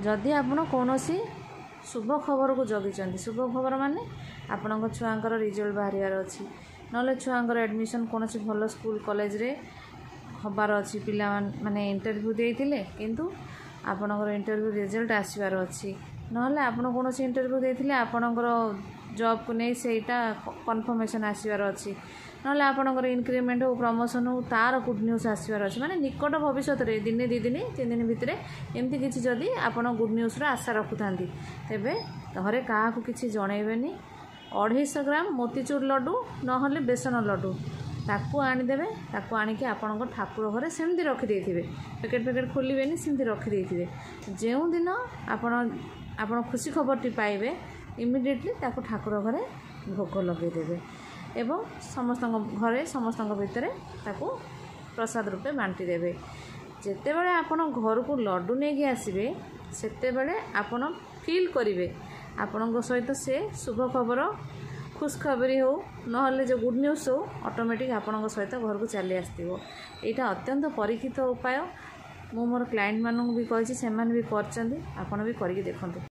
ଯଦି ଆପଣ କୌଣସି ଶୁଭ ଖବରକୁ ଜଗିଛନ୍ତି, ଶୁଭ ଖବର ମାନେ ଆପଣଙ୍କ ଛୁଆଙ୍କର ରେଜଲ୍ଟ ବାହାରିବାର ଅଛି, ନହେଲେ ଛୁଆଙ୍କର ଆଡ଼ମିସନ୍ କୌଣସି ଭଲ ସ୍କୁଲ କଲେଜରେ ହେବାର ଅଛି, ପିଲାମାନେ ମାନେ ଇଣ୍ଟରଭ୍ୟୁ ଦେଇଥିଲେ କିନ୍ତୁ ଆପଣଙ୍କର ଇଣ୍ଟରଭ୍ୟୁ ରେଜଲ୍ଟ ଆସିବାର ଅଛି, ନହେଲେ ଆପଣ କୌଣସି ଇଣ୍ଟରଭ୍ୟୁ ଦେଇଥିଲେ ଆପଣଙ୍କର ଜବ୍କୁ ନେଇ ସେଇଟା କନଫର୍ମେସନ୍ ଆସିବାର ଅଛି, ନହେଲେ ଆପଣଙ୍କର ଇନକ୍ରିମେଣ୍ଟ ହଉ, ପ୍ରମୋସନ୍ ହଉ, ତା'ର ଗୁଡ଼୍ ନ୍ୟୁଜ୍ ଆସିବାର ଅଛି, ମାନେ ନିକଟ ଭବିଷ୍ୟତରେ ଦିନେ 2 ଦିନ 3 ଦିନ ଭିତରେ ଏମିତି କିଛି ଯଦି ଆପଣ ଗୁଡ଼୍ ନ୍ୟୁଜ୍ର ଆଶା ରଖୁଥାନ୍ତି, ତେବେ ଘରେ କାହାକୁ କିଛି ଜଣେଇବେନି। 250 ଗ୍ରାମ ମୋତିଚୁର ଲଡ଼ୁ ନହେଲେ ବେସନ ଲଡ଼ୁ ତାକୁ ଆଣିଦେବେ। ତାକୁ ଆଣିକି ଆପଣଙ୍କ ଠାକୁର ଘରେ ସେମିତି ରଖିଦେଇଥିବେ, ପ୍ୟାକେଟ୍ ଫ୍ୟାକେଟ୍ ଖୋଲିବେନି, ସେମିତି ରଖିଦେଇଥିବେ। ଯେଉଁଦିନ ଆପଣ ଖୁସି ଖବରଟି ପାଇବେ, ଇମିଡ଼ିଏଟଲି ତାକୁ ଠାକୁର ଘରେ ଭୋଗ ଲଗାଇଦେବେ ଏବଂ ସମସ୍ତଙ୍କ ଘରେ ସମସ୍ତଙ୍କ ଭିତରେ ତାକୁ ପ୍ରସାଦ ରୂପେ ବାଣ୍ଟି ଦେବେ। ଯେତେବେଳେ ଆପଣ ଘରକୁ ଲଡ଼ୁ ନେଇକି ଆସିବେ, ସେତେବେଳେ ଆପଣ ଫିଲ୍ କରିବେ ଆପଣଙ୍କ ସହିତ ସେ ଶୁଭ ଖବର, ଖୁସଖବରି ହେଉ ନହେଲେ ଯେଉଁ ଗୁଡ଼୍ ନ୍ୟୁଜ୍ ହେଉ, ଅଟୋମେଟିକ୍ ଆପଣଙ୍କ ସହିତ ଘରକୁ ଚାଲି ଆସିଥିବ। ଏଇଟା ଅତ୍ୟନ୍ତ ପରୀକ୍ଷିତ ଉପାୟ। ମୁଁ ମୋର କ୍ଲାଏଣ୍ଟମାନଙ୍କୁ ବି କହିଛି, ସେମାନେ ବି କରିଛନ୍ତି, ଆପଣ ବି କରିକି ଦେଖନ୍ତୁ।